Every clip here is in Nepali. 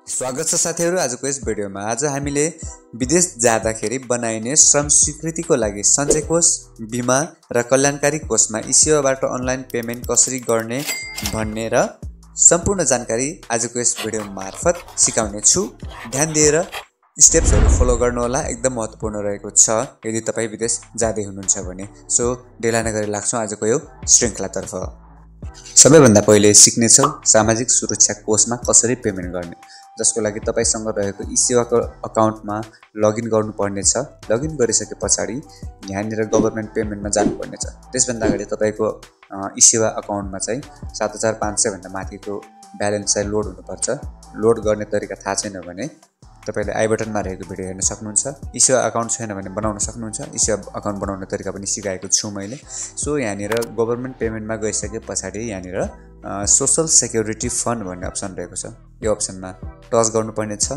स्वागत छ साथीहरु आजको यस भिडियोमा। आज हामीले विदेश जाँदाखेरि बनाइने श्रम स्वीकृतिको लागि सञ्चय कोष, बीमा र कल्याणकारी कोषमा ई-सेवाबाट अनलाइन पेमेन्ट कसरी गर्ने भन्ने र सम्पूर्ण जानकारी आजको यस भिडियो मार्फत सिकाउने छु। ध्यान दिएर स्टेप्सहरु फलो गर्नुहोला, एकदम महत्त्वपूर्ण रहेको छ यदि तपाई विदेश जाँदै हुनुहुन्छ भने। सो ढिला नगरी लाग्छौं आजको यो श्रृंखलातर्फ। सबैभन्दा पहिले सिक्नेछौं सामाजिक सुरक्षा कोषमा कसरी पेमेन्ट गर्ने, जसको लागि तपाईसँग रहेको ई-सेवाको अकाउन्टमा लगइन गर्नुपर्ने छ। लगइन गरिसके पछाडी यहाँनिर गभर्नमेन्ट पेमेन्टमा जानुपर्ने छ। त्यसभन्दा अगाडि तपाईको ई-सेवा अकाउन्टमा चाहिँ 7500 भन्दा माथिको ब्यालेन्स चाहिँ लोड हुनुपर्छ। लोड गर्ने तरिका थाहा छैन भने तपाईले आई बटनमा रहेको भिडियो हेर्न सक्नुहुन्छ। ई-सेवा अकाउन्ट छैन भने बनाउन सक्नुहुन्छ। ई-सेवा अकाउन्ट बनाउने तरिका पनि सिकाएको छु मैले। सो यहाँनिर गभर्नमेन्ट पेमेन्टमा गइसके पछाडी यहाँनिर सोशल सेक्युरिटी फन्ड भन्ने अप्सन रहेको छ। यो अप्सनमा टच गर्नुपर्ने छ।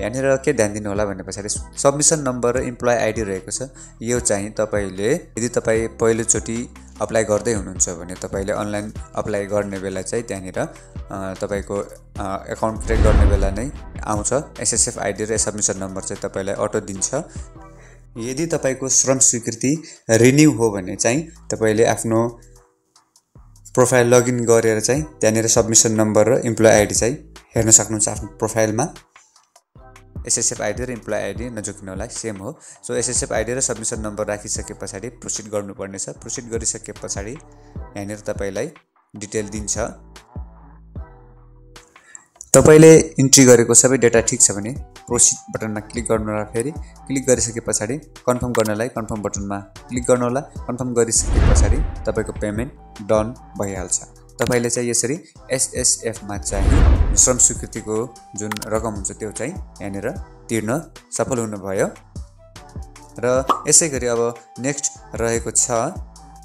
यहाँनिर के ध्यान दिनु होला भन्ने पछाडी सबमिसन नम्बर र इम्प्लोइ आइडी रहेको छ। यो चाहिँ तपाईले यदि तपाई पहिलो चोटी अप्लाई गर्दै हुनुहुन्छ भने तपाईले अनलाइन अप्लाई गर्ने बेला चाहिँ त्यहाँनिर तपाईको अकाउन्ट क्रिएट गर्ने बेला नै आउँछ। एसएसएफ आइडी र सबमिसन नम्बर चाहिँ तपाईलाई अटो दिन्छ। यदि तपाईको श्रम स्वीकृति रिन्यू हो भने चाहिँ तपाईले आफ्नो प्रोफाइल लगइन गरेर चाहिँ त्यहाँनिर सबमिसन नम्बर र इम्प्लोइ आइडी चाहिँ हेर्न सक्नुहुन्छ आफ्नो प्रोफाइलमा। एसएसएफ आइडी र इम्प्लोइ आइडी नझुक्नु होला, सेम हो। सो एसएसएफ आइडी र सबमिसन नम्बर राखिसके पछाडी प्रोसिड गर्नुपर्ने छ। प्रोसिड गरिसके पछाडी यहाँनिर तपाईलाई डिटेल दिन्छ। तपाईले इन्ट्री गरेको सबै डेटा ठीक छ भने प्रोसिड बटनमा क्लिक गर्नु होला। फेरि क्लिक गरिसके पछाडी कन्फर्म गर्नलाई कन्फर्म बटनमा क्लिक गर्नु होला। कन्फर्म गरिसके पछाडी तपाईको पेमेन्ट डन भइहाल्छ। तपाईले चाहिँ यसरी एसएसएफ मा चाहिँ श्रम स्वीकृतिको जुन रकम हुन्छ त्यो चाहिँ यहाँनिर तिर्न सफल हुनुभयो। र यसैगरी अब नेक्स्ट रहेको छ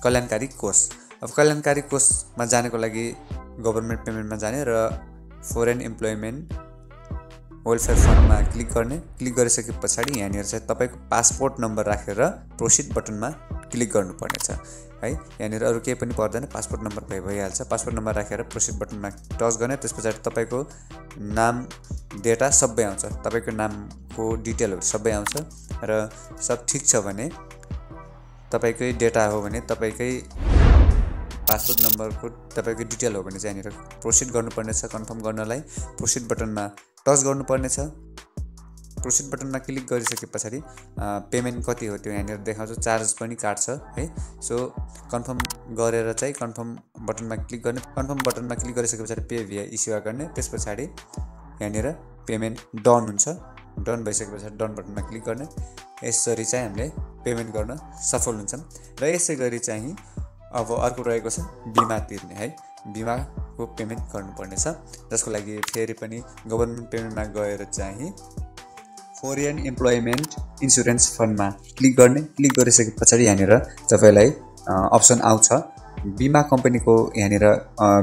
कल्याणकारी कोष। अब कल्याणकारी कोषमा जानको लागि गभर्नमेन्ट पेमेन्टमा जाने र फरेन इम्प्लोइमेन्ट वेलफेयर फन्डमा क्लिक गर्ने। क्लिक गरिसके पछाडी यहाँनिर चाहिँ तपाईको पासपोर्ट नम्बर राखेर प्रोसिड बटनमा क्लिक गर्नुपर्ने छ है। यहाँनिर अरु केही पनि पर्दैन, पासपोर्ट नम्बर भइहाल्छ। पासपोर्ट नम्बर राखेर प्रोसिड बटनमा टच गर्ने। त्यसपछि तपाईको नाम डेटा सबै आउँछ। तपाईको नामको डिटेलहरु सबै आउँछ र सब ठीक छ भने तपाईकै डेटा हो भने तपाईकै पासपोर्ट नम्बरको तपाईको डिटेल हो भने चाहिँ यहाँनिर प्रोसिड गर्नुपर्ने छ। कन्फर्म गर्नलाई प्रोसिड बटनमा टच गर्नुपर्ने छ। प्रोसिड बटनमा क्लिक गरिसके पछाडी पेमेन्ट कति हो त्यो यहाँनिर देखाउँछ। चार्ज पनि काट्छ है। सो कन्फर्म गरेर चाहिँ कन्फर्म बटनमा क्लिक गर्ने। कन्फर्म बटनमा क्लिक गरिसके पछाडी पे भिया ई-सेवा गर्ने। त्यसपछि यहाँनिर पेमेन्ट डन हुन्छ। डन भइसके पछाडी डन बटनमा क्लिक गर्ने। यसरी चाहिँ हामीले पेमेन्ट गर्न सफल हुन्छौँ। र यसैगरी चाहिँ अब अर्को रहेको छ बीमा तिर्ने है। बीमाको पेमेन्ट गर्नुपर्ने छ, जसको लागि फेरि पनि गभर्नमेन्ट पेमेन्टमा गएर चाहिँ फरेन इम्प्लोइमेन्ट इन्स्योरेन्स फन्डमा क्लिक गर्ने। क्लिक गरिसके पछाडी यहाँनिर तपाईलाई अप्सन आउँछ। बीमा कम्पनीको यहाँनिर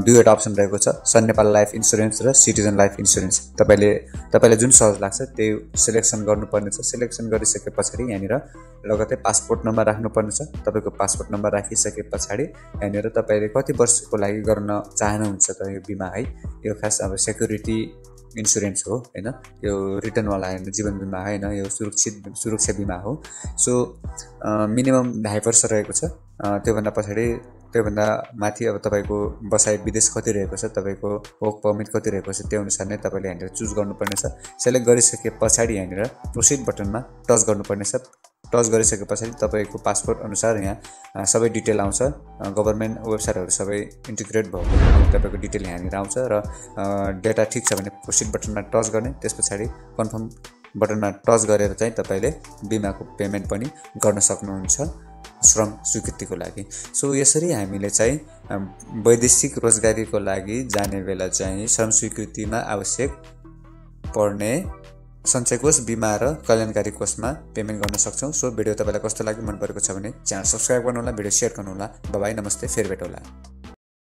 दुईवटा अप्सन रहेको छ, सन नेपाल लाइफ इन्स्योरेन्स र सिटिजन लाइफ इन्स्योरेन्स। तपाईलाई जुन सहज लाग्छ त्यो सिलेक्सन गर्नुपर्ने छ। सिलेक्सन गरिसके पछाडी यहाँनिर लगतै पासपोर्ट नम्बर राख्नुपर्ने छ। तपाईको पासपोर्ट नम्बर राखिसके पछाडी यहाँनिर तपाईले कति वर्षको लागि गर्न चाहनुहुन्छ त यो बीमा है। यो खास अब सेक्युरिटी इन्स्योरेन्स हो हैन, यो रिटर्न वाला हैन, जीवन बीमा हैन, यो सुरक्षा बीमा हो। सो मिनिमम 2.5 वर्ष रहेको छ। त्योभन्दा माथि अब तपाईको बसाइ विदेश कति रहेको छ, तपाईको वर्क परमिट कति रहेको छ त्यो अनुसार नै तपाईले यहाँनिर चुज गर्नुपर्ने छ। सेलेक्ट गरिसके पछाडी यहाँनिर प्रोसिड बटनमा टच गर्नुपर्ने छ। टच गरिसके पछाडी तपाईको पासपोर्ट अनुसार यहाँ सबै डिटेल आउँछ। गभर्नमेन्ट वेबसाइटहरु सबै इन्टिग्रेट भएको तपाईको डिटेल यहाँनिर आउँछ र डेटा ठीक छ भने प्रोसिड बटनमा टच गर्ने। त्यसपछि कन्फर्म बटनमा टच गरेर चाहिँ तपाईले बीमाको पेमेन्ट पनि गर्न सक्नुहुन्छ श्रम स्वीकृतिको लागि। सो यसरी हामीले चाहिँ वैदेशिक रोजगारीको लागि जाने बेला चाहिँ श्रम स्वीकृतिमा आवश्यक पर्ने सञ्चय कोष, बीमा र कल्याणकारी कोषमा पेमेन्ट गर्न सक्छौं। सो भिडियो तपाईलाई कस्तो लाग्यो, मन परेको छ भने च्यानल सब्स्क्राइब गर्नु होला, भिडियो शेयर गर्नु होला। बाइ बाइ, नमस्ते, फेरि भेटौँला।